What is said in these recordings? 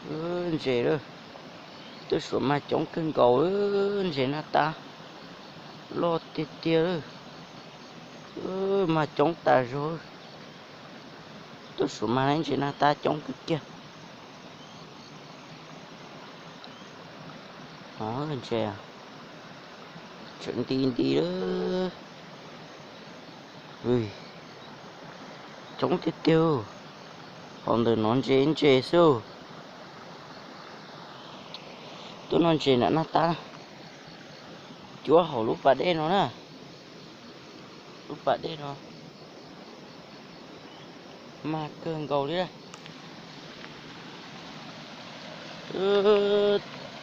Ntses lawm, tuaj suav mag coob kawg nkaus, ntses nag tab loj tiag tiag lawm, mag coob tas zog. Tuaj suav mag ntses nag tab coob kawg kiag. Ntses tseem nti nti lawm. Coob tiag tiag. Hauv ntawm no ntses ntses xwb. Tuaj noj ntses nram nag tab, cuab hauv lub pas dej no na. Lub pas dej no mag kawg nkaus li.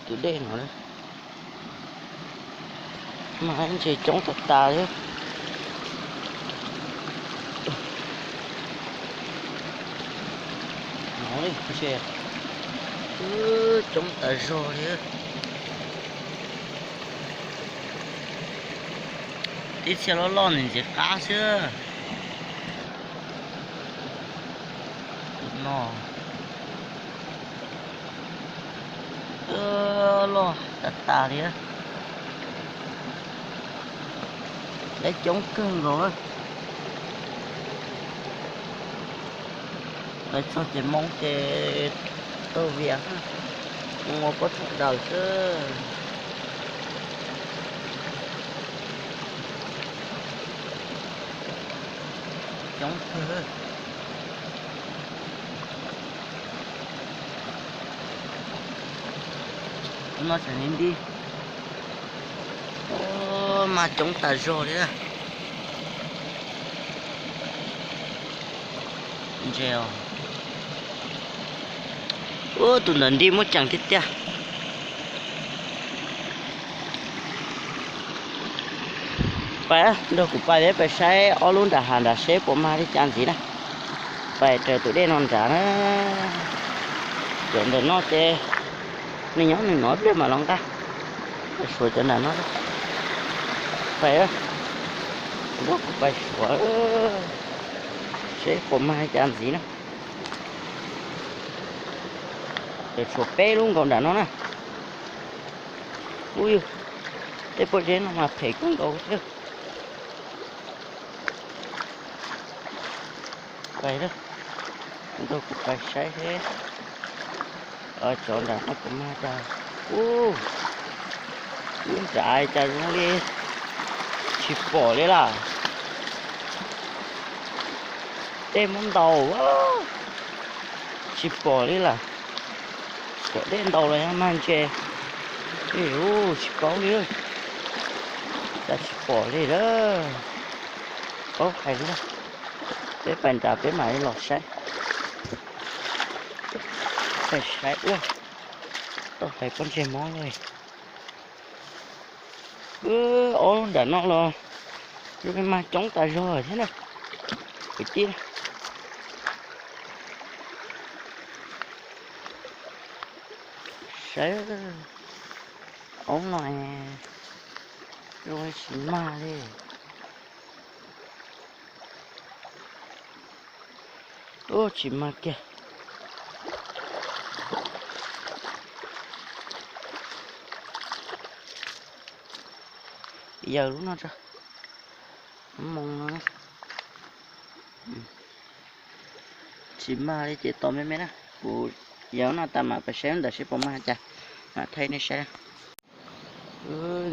Tus dej no mag ntses coob tas tas li. Ntses coob tas zog li. Tib txhia loj loj ntxim qab xwb. No loj tas tas li. Dej coob kawg nkaus. Lawv txog ces moo ces tau vias, moo ua pob tsuas daws xwb. Coob kawg. Tus no tseem nti nti. Mag coob tas zog li. Ntses os. Ub, tus ntawm nti muaj ceem tiag tiag. Pais, nrog kuv pais, peb pais saib ob lub nram hav nrad seb puas mag li cas ntxiv na. Pais raws tus dej no nrad na. Cov ntawm no ces nws nyob nws no ib pliag mam los nqa. Pais suav cov nram no. Pais, nrog kuv pais suav seb puas mag li cas ntxiv na. Ces tshuav peb lub nkaus nram no na. Ub, tej pob zeb no mas phem kawg nkaus thiab. Pais, nrog kuv pais saib seb cov nram no puas mag cas. Ub, lub nrad cas zoo li tsis pom li lawm. Tej muab ntaus tsis pom li lawm. Cov dej ntaus los mag ntses, tsis paub li, cas tsis pom li lawm. Paub hais li, peb pais nrad peb mam li los saib. Pais saib ua, tau hlais pob ntseg mob li. Ob lub nram no los zoo li mag coob tas zog thiab na. Kwv tij, saib, ob no zoo li tsis mag li. Ub, tsis mag kiag. Yaws lub no tso. Moo no tsis mag li ces tos me me na. Kuv yaws no tas mam pais saib ntawd seb puas mag cas, mam thaij nej saib.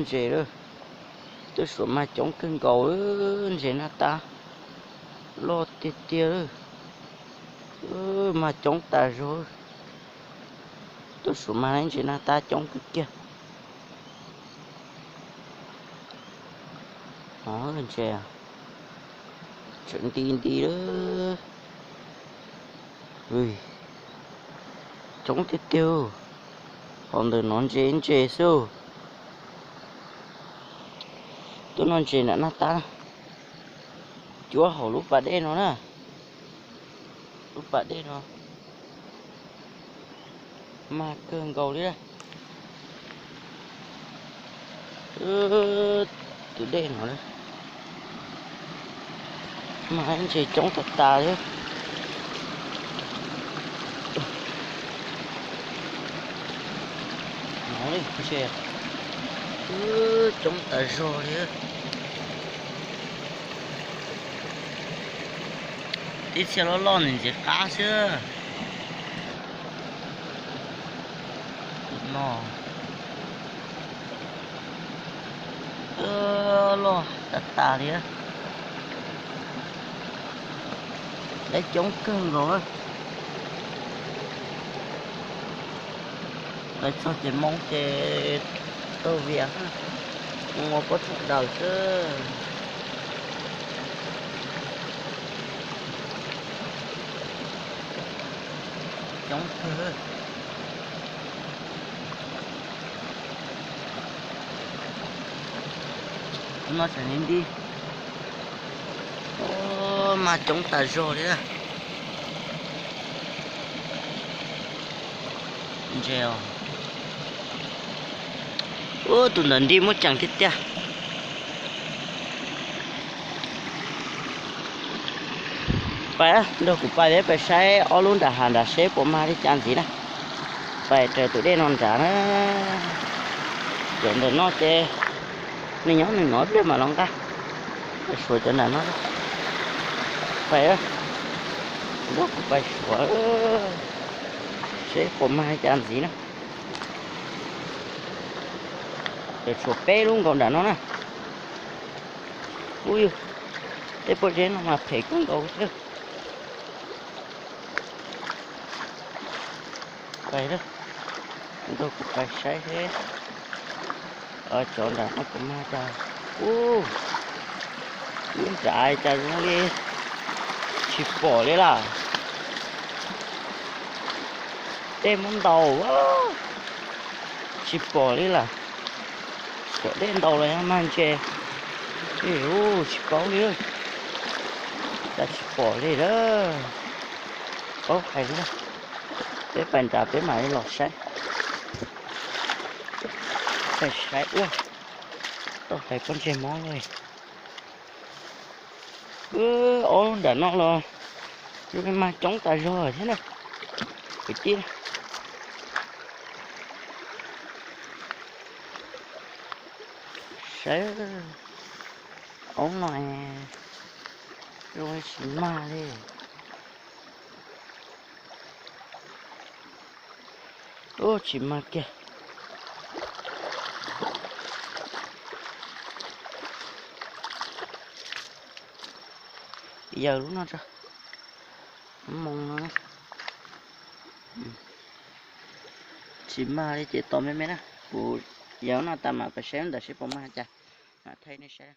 Ntses lawm, twb suav mag coob kawg nkaus, ntses nag tab loj tiag tiag, mag coob tas zog. Twb suav mag ntses nag tab coob kawg kiag. Ntses tseem nti nti lawm. Coob tiag tiag. Hauv ntawm no ntses ntses xwb. Tuaj noj ntses nram nag tab, cuab hauv lub pas dej no na. Lub pas dej no mag kawg nkaus li. Tus dej no mag ntses coob tas tas li. Ntses coob tas zog li. Tib txhia loj loj ntxiv qab xwb. No loj tas tas li. Lawv coob kawg nkaus. Lawv txog ces moo ces tau vias, mus ua pob tsuas daws xwb. Coob kawg. Tus no tseem li nti. Mas coob tas zog li. Ntses os. Ub, tus ntawm nti muaj ceem tiag tiag. Pais, nrog kuv pais, peb pais saib ob lub nram hav nrad seb puas mag li cas ntxiv na. Pais raws tus dej no nrad na. Cov ntawm no ces nws nyob nws no ib pliag mam los nqa. Pais suav cov nram no. Pais, nrog kuv pais suav seb puas mag li cas ntxiv na. Cov tshuav peb lub nkaus nram no na. Ub, tej pob zeb no mas phem kawg nkaus thiab. Pais, nrog kuv pais saib seb cov nram no puas mag cas. Ub, lub nrad cas zoo li tsis pom li lawm. Dej muab ntaus, tsis pom li lawm. Xyov dej ntaus los yog mag ntses, tsis paub li. Cas tsis pom li lawm. Paub hais li. Peb pais nrad peb mam li los saib. Pais saib ua tau hais pob ntseg mob li. Wb, ob lub nram no los mag coob tas zog thiab na. Kwv tij, saib, ob no zoo li tsis mag li. Ub, tsis mag kiag. Yawm lub no tso, moo no. Tsis mag li ces tos me me na, kuv yawm no tas mam pais saib ntawm seb puas mag cas, mam thaij nej saib.